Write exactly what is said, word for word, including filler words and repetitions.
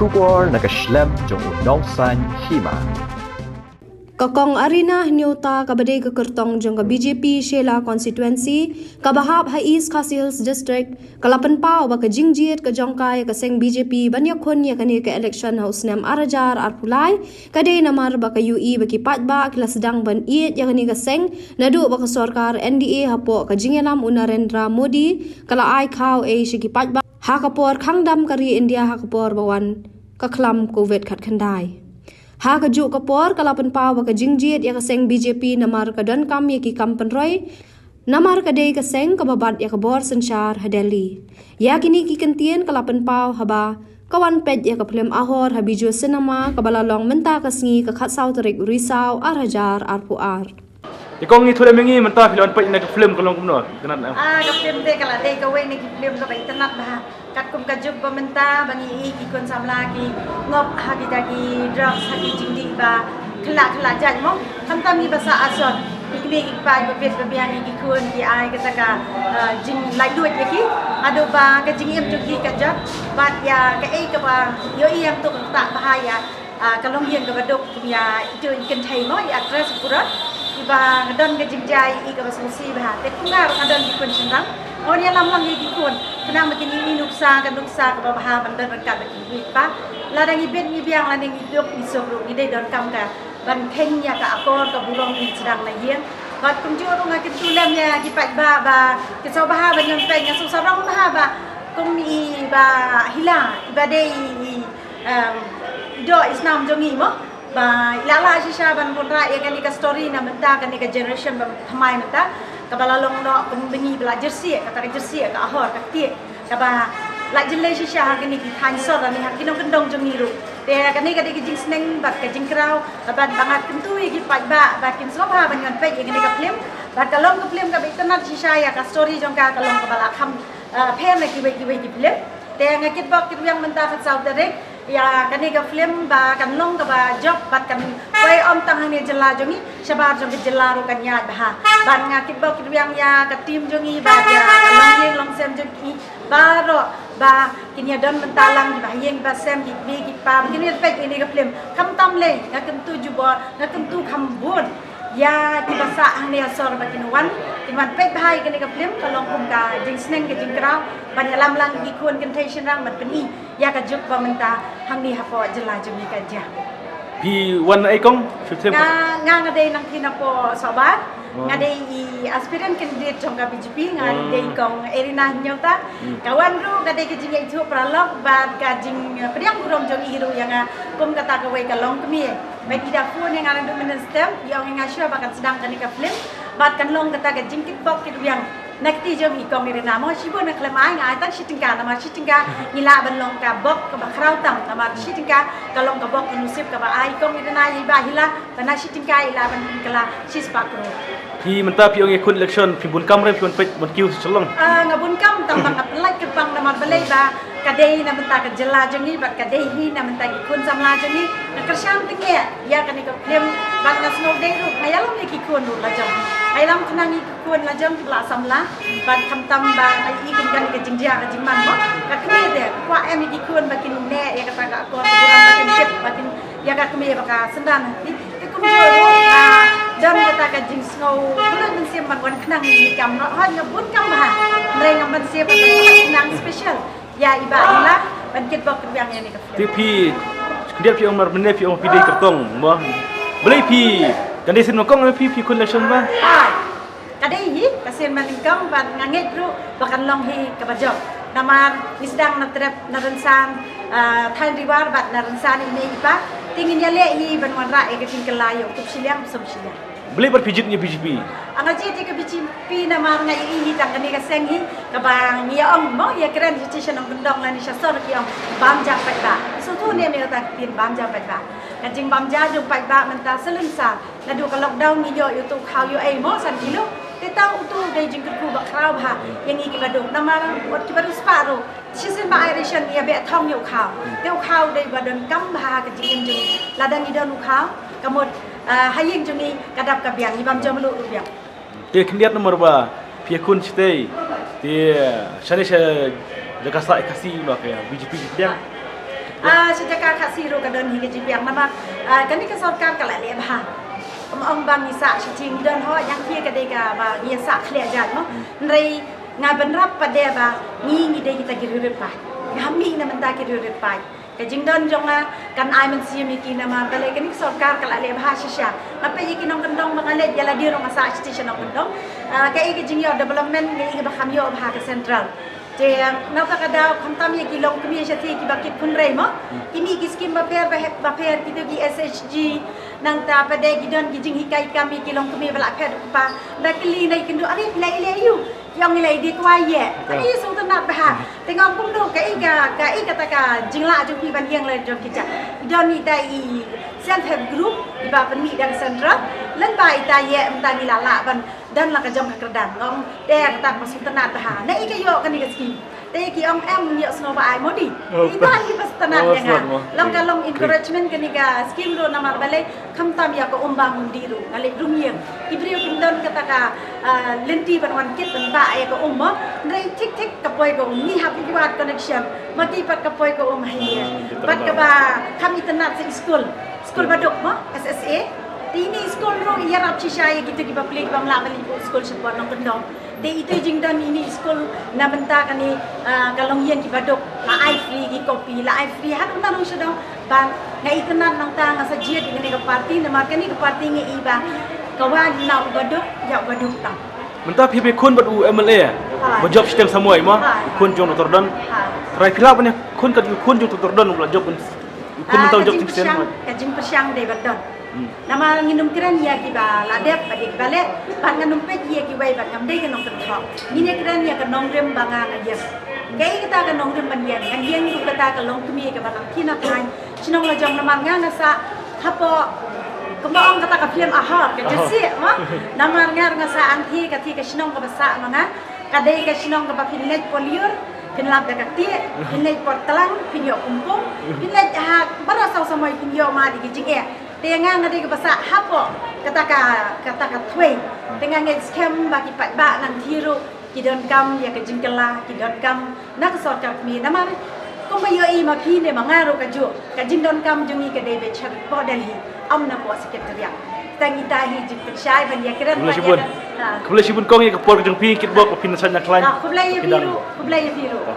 Khubor na ka shlem jong u Nongsaiñ Hima. Ka Kong Arina Hynñiewta kaba dei ka kyrtong jong ka B J P Shella Constituency kaba hap ha East Khasi Hills District ka la pynpaw ba ka jingjied ka jong ka ïa ka seng B J P ban ïakhun ïa kane ka election ha u snem ar hajar arphew lai ka dei namar ba ka ïohi ba ki paidbah ki la sdang ban ïeit ïa kane ka seng naduh ba ka sorkar N D A hapoh ka jingïalam u Narendra Modi ka la ai khaw ei sha ki paidbah ha ka por khang dam ka ri India ha ka por ba wan ka khlam Covid khatkhyndai. Ha kajuh ka por ka la pynpaw ba ka jingjied ïa ka seng B J P namar ka donkam ïa ki kam pynroi namar ka dei ka seng kaba bat ïa ka bor synshar ha Delhi. Ïa kine ki kyntien ka la pynpaw haba ka wan peit ïa ka phlim Ahor ha Bijou Cinema kaba la long mynta ka sngi ka khatsaw tarik u Risaw ar hajar arphew ar. I kong, ngi thulem ïa ngi mynta phi la wan peit na ka phlim ka long kumno? Itynnad em? Ah, ka phlim te ka la dei kawei na ki phlim kaba itynnad bha. Katkum ka juk ba mynta ba ngi i ki khun samla ki ngop ha kita ki drugs ha ki jingdih ba khlak khlak jait mo. Khamtam ngi ba sah asot, ki kmie ki kpa ba bit ba biang ïa ki khun ki ai kata ka, ah, jinglaitluid ïa ki. Haduh ba ka jingim jong ki ka jot bad ïa kaei kaba ïohi ïa to ka ktah bha ïa Ah, ka long ïing kaba duk kum ïa itu i kynthei mo, i actress Pura. Iba nga don ka jingjia i kaba sngewsih bha. Te kumta ruh nga don ki khun shynrang. Ngan ïalam lang ïa ki khun. Khnang ba kin ïohi nuksa, ka nuksa kaba bha ban don ryngkat bad ki kmie ki kpa. Lada ngi bit ngi biang, lada ngi duk ngi suk ruh, ngi dei donkam ka ban kheiñ ïa ka akor ka burom ngi sdang na ïing. Bad kumjuh ruh nga kyntu lem ïa ki paidbah ba ki sngewbha ban ïoh peit, nga sngewsarong bha ba kum i Bah Hila, iba dei i Em, i doh i snam jong ngi mo. Ba i la lah shisha ban wanrah ïa kane ka story na mynta kane ka generation ba thymmai mynta. Kaba la long noh kum ba ngi ba la jersey, kata ka jersey ka Ahor ka ktieh. Kaba la jyllei shisha ha kine ki thaiñ sor lane ha ki nongkyndong jong ngi ruh. Te kane ka dei ka jingsneng bad ka jingkraw, bad ba nga kyntu ïa ki paidbah ba kin sngewbha ban ïoh peit ïa kane ka phlim. Bad ka long ka phlim kaba itynnad shisha ïa ka story jong ka, ka long kaba la kham, eh, pher na kiwei kiwei ki phlim. Te nga kitbok kitrwiang mynta khatsaw tarik ïa kane ka phlim ba kan long kaba jop bad kan poi ym tang hangne jylla jong ngi, shabar jong ka jylla ruh kan ïaid bha. Bad nga kitbok kitrwiang ïa ka team jong ngi bad ïa ka longïing longsem jong ngi baroh ba kin ïa don mynta lang kiba ha ïing ba sem, ki kmie ki kpa ba kin ïa peit ïa kane ka phlim. Khamtam lei, nga kyntu jubor, nga kyntu kham bun ïa kiba sah hangne ha sor ba kin wan, kin wan peit bha ïa kane ka phlim, ka long kum ka jingsneng ka jingkraw ban ïalam lang ki khun kynthei shynrang ban pyni ïa ka juk ba mynta hangne hapoh jylla jong ngi ka jia. Phi wan na ei kong? Phi them? Nga, nga, nga dei nangtei napoh Sohbar. Oh. Nga dei i aspirant candidate jong ka B J P, nga, oh, dei kong Arina Hynñiewta. Hmm. Ka wan ruh ka dei ka jingïaithuh paralok bad ka jingpdiang burom jong i ruh ïa nga kum kata kawei ka longkmie. Bad i da phone ïa nga naduh mynstep, i ong ïa nga shuwa ba kan sdang kane ka phlim bad kan long kata ka jingkitbok kitrwiang na kti jong i kong Arina mo. Shibun nga khlem ai, nga ai tang shi tyngka, namar shi tyngka ngi lah ban long ka bok kaba khraw tam, namar shi tyngka ka long ka bok ka nusip kaba ai kong Arina ïa i Bah Hila, ba na shi tyngka i lah ban pynkylla shispah klur. Phi mynta phi ong ïa khun election, phi bun kam re, phi wan peit ban kiew sha Shillong? Ah, nga bun kam tang ba nga pynlait kyrpang namar balei ba ka dei na bynta ka jylla jong ngi bad ka dei hi na bynta ki khun samla jong ngi. Nga kyrshan tyngeh ïa kane ka phlim bad nga sngewdei ruh, nga ïalam ïa ki khun ruh la jong. Nga ïalam khnang ïa ki khun la jong kiba la samla bad khamtam ba nga ïohi kum kane ka jingjia ka jingman mo. Ka kmie te kwah em ïa ki khun ba kin neh ïa kata ka akor ka burom, ba kin tip, ba kin ïa ka kmie ba ka synran ha kti. Te kumjuh ruh nga don kata ka jingsngew kylluid mynsiem ban wan khnang ïa kane ka kam. Hooid nga bun kam bha. Hynrei ngam banse ban wan khnang special ïa i Bah Hila ban kitbok kitrwiang ïa kane ka phlim. Te phi, khyndiat phi ong mar mynne phi ong phi dei kyrtong mo. Balei phi, kan dei sien nyngkong phi, phi khun election ba? Hooid. Ka dei hi ka sien ba nyngkong bad nga ngeit ruh ba kan long hi kaba jop. Namar ngi sdang na trep na rynsan, ah, thaiñ Ri War bad na rynsan i mei i pa. Te ngin ïaleh hi ban wanrah ïa ka jingkylla ïa u tup shiliang, u som shiliang. Balei pat phi jied ïa ka B J P? Ah, nga jied ïa ka B J P namar nga ïohi hi tang kane ka seng hi kaba ngi ïa ong mo, ïa kren hi sha nongkyndong lane sha sor ki ong bam ja paidbah. Sngewthuh ne em ïa kata ka ktien bam ja paidbah? Ka jingbam ja jong paidbah mynta sa lynsaw. Naduh ka lockdown ngi ïoh ïa utu u khaw ïoh ei mo, san kilo. Te tang utu u dei jingkyrkhu ba khraw bha ïa ngi kiba duk. Namar wat kiba riewspah ruh, shisien ba ai ration ngi ïa beh thong ïa u khaw. Te u khaw u dei ba donkam bha ha ka jingim jong ngi. Lada ngi don u khaw, ka mut, ah, ha ïing jong ngi ka dap ka biang, ngi bam jam luh ruh biang. Te khyndiat namar ba phi ïakhun shatei, te shane sha jaka sah Khasi ba ka B J P ki pdiang. Ah, sha jaka Khasi ruh ka don hi ka jingbiang namar, ah, kane ka sorkar ka la leh bha. Ym ong ba ngi sah sha jingdon ho, ïa ngi ka dei kaba ngi sah khlieh jait mo. Hynrei nga bynrap pat de ba ngi ngi dei kita ki riewrit paid. Nga mih na mynta ki riewrit paid. Ka jingdon jong nga kan ai mynsiem ïa ki namar balei kane ka sorkar ka la leh bha shisha. Nga peit ïa ki nongkyndong ba nga leit ïa lade ruh nga sah sha sha nongkyndong. Ah, kaei ka jingïoh development, kaei kaba kham ïoh bha ka central. Te nangta ka daw khamtam ïa ki longkmie shatei kiba kit khun rei mo. Ki mih ki skim bapher bapher, kito ki S H G. Nangta pat de ki don ki jinghikai kam ïa ki longkmie ba la phet u kpa. Da kylli na i kynduh, "Are phi la ïaleh aïu?" Ki ong i la i dei kwai ïeh. Ka i sngewtynnat bha. Te nga ong kumno kaei ka, kaei kata ka jinglah jong phi ban ïeng leit jong ki jait. Don ita i self help group iba pynmih da ka central. Lane ba ita ïeh mynta ngi la lah ban don la ka jong ka kyrdan. Nga ong te kata ka sngewtynnat bha. Na i ka ïoh kane ka skim. Te ki ong em ïoh sngewbha ai Modi. Ita hi ba sngewtynnat ïa nga. Long ka long encouragement kane ka skim ruh namar balei. Khamtam ïa ka um ba ngi dei ruh nga leh rung ïeng. Ki briew kim don kata ka, ah, lynti ban wan kit ban bah ïa ka um mo. Hynrei thik thik ka poi ka um, ngi hap ïa ki wad connection. Ma ki pat ka poi ka um ha ïing. Pat kaba kham itynnat sa i skul. Skul baduk mo, S S A. Te ine i skul ruh ïarap shisha ïa kito kiba plie kiba ym lah ban leit skul shapoh nongkyndong. Te ito i jingdon ine i skul na bynta kane, ah, ka longïing kiba duk. La ai free ki copy, la ai free haduh na nong sha dong. Ba nga itynnat nangta nga sa jied ïa kane ka party namar kane ka party nga i ba ka wad na uba duk ïa uba duk tang. Mynta phi ba khun bad u M L A. Ba jop shiteng samoi mo. Khun jong Doctor Don. Trai phi lah ban ïa khun kat u khun jong Doctor Don u la jop. U khun mynta u jop shiteng samoi. Ka jingpyrshang dei ba don. Namar ngin ym kren ïa kiba la dep bad ïa kiba leh, bad ngan ym peit ïa kiwei bad ngam dei ka nongkynthoh. Ngin ïa kren ïa ka nongrim ba nga nga ïeng. Kaei kata ka nongrim ban ïeng, ngan ïeng ruh kata ka longkmie kaba nang kynnoh thaiñ. Shnong la jong namar nga nga sah hapoh kumba ong kata ka film Ahor ka jasieh mo. Namar nga nga sah angthie kata ka shnong kaba sah ma nga. Ka dei ka shnong kaba phin leit por lyiur phin lap da ka tieh, phin leit por tlang phin ïoh pumpung, phin leit ha baroh saw samoi phin ïoh mad ïa ki jingeh. Te nga nga dei kaba sah hapoh kata ka, kata ka thwei. Te nga ngeit skhem ba ki paidbah nangthie ruh ki donkam ïa ka jingkylla, ki donkam na ka sorkar kmie namar kumba ïohi ma phi ne ma nga ruh kajuh ka jingdonkam jong ngi ka dei beit shapoh Delhi, ym na poh Secretariat. Tang ita hi jingpynshai ban ïa kren. Khublei shibun. Khublei shibun kong ïa ka por ka jong phi kitbok ba phin sa ïa khlaiñ. Khublei ïa phi ruh, khublei ïa phi ruh.